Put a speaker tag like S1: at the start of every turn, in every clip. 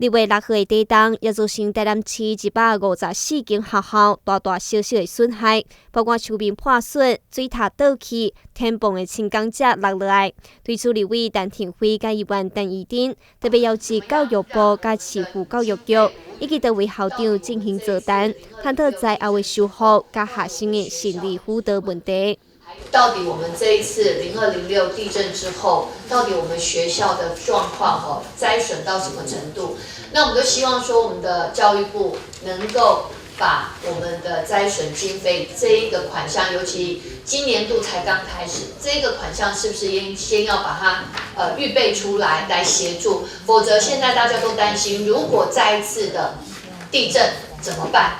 S1: 2月6號的地動，也造成台南市154間學校大大小小的損害，包括牆面破損、水塔倒去、天棚的輕鋼架落落來。對此，立委陳亭妃佮議員陳怡貞特別邀集教育部佮市府教育局，以及多位校長進行座談，探討災後的修復佮學生的心理輔導問題。
S2: 到底我們這一次0206地震之後，到底我們學校的狀況哦，災損到什麼程度？那我們都希望說，我們的教育部能夠把我們的災損經費這一個款項，尤其今年度才剛開始，這個款項是不是應先要把它預備出來來協助？否則現在大家都擔心，如果再一次的地震怎麼辦？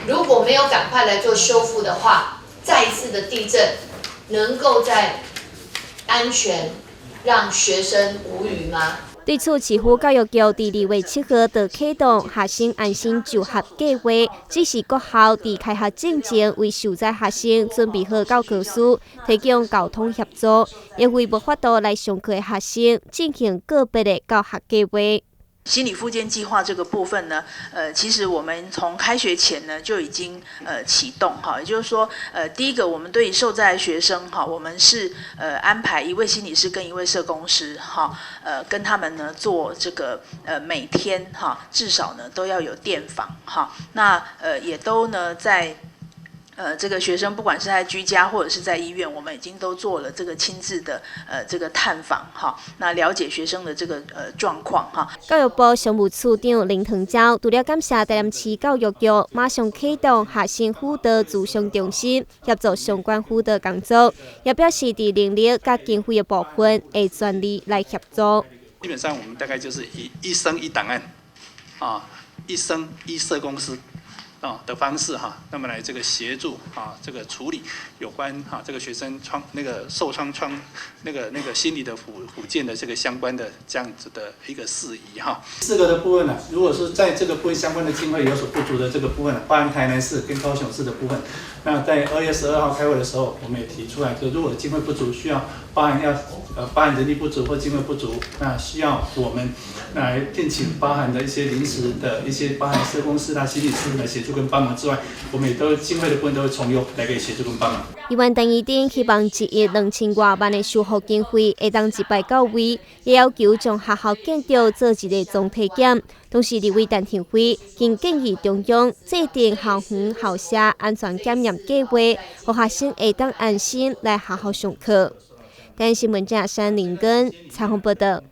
S2: 如果沒有趕快來做修復的話，再一次的地震能夠在安全讓學生無虞嗎？
S1: 對此，市府教育局佇2月7號就啟動學生安心就學計劃，指示各校佇開學進前為受災學生準備好教科書，提供溝通協助，也為無法度來上課的學生進行個別的教學計劃。
S3: 心理復健計劃這個部分呢，其實我們從開學前呢就已經啟動哈，也就是說，第一個我們對於受災學生哈，我們是安排一位心理師跟一位社工師哈，跟他們呢做這個每天哈至少呢都要有電訪哈，那也都呢在這個學生不管是在居家或者是在醫院，我們已經都做了這個親自的這個探訪哈，那了解學生的這個狀況哈。
S1: 教育部商務次長林騰蛟除了感謝台南市教育局馬上啟動學生輔導諮商中心協助相關輔導工作，也表示佇能力佮經費的部分會全力來協助。
S4: 基本上我們大概就是以一生一檔案，啊，一生一社工師啊的方式哈，那麼來這個協助啊，這個處理有關哈這個學生創那個受創創那個心理的輔健的這個相關的這樣子的一個事宜哈。四個的部分呢，如果是在這個部分相關的經費有所不足的這個部分呢，包含台南市跟高雄市的部分，那在2月12號開會的時候，我們也提出來，就如果經費不足，需要包含要包含人力不足或經費不足，那需要我們來聘請包含的一些臨時的一些包含社工師啦、心理師來協助跟幫忙之外，我們也都經費的部分都會從優來給協助跟幫忙。
S1: 議員陳怡貞希望1億2千外萬的修復經費會當一擺到位，也要求將學校建築做一個總體檢。同時，立委陳亭妃更建議中央制定校園校舍安全檢驗計劃，予學生會當安心來學校上課。台新聞記者山林根採訪報道。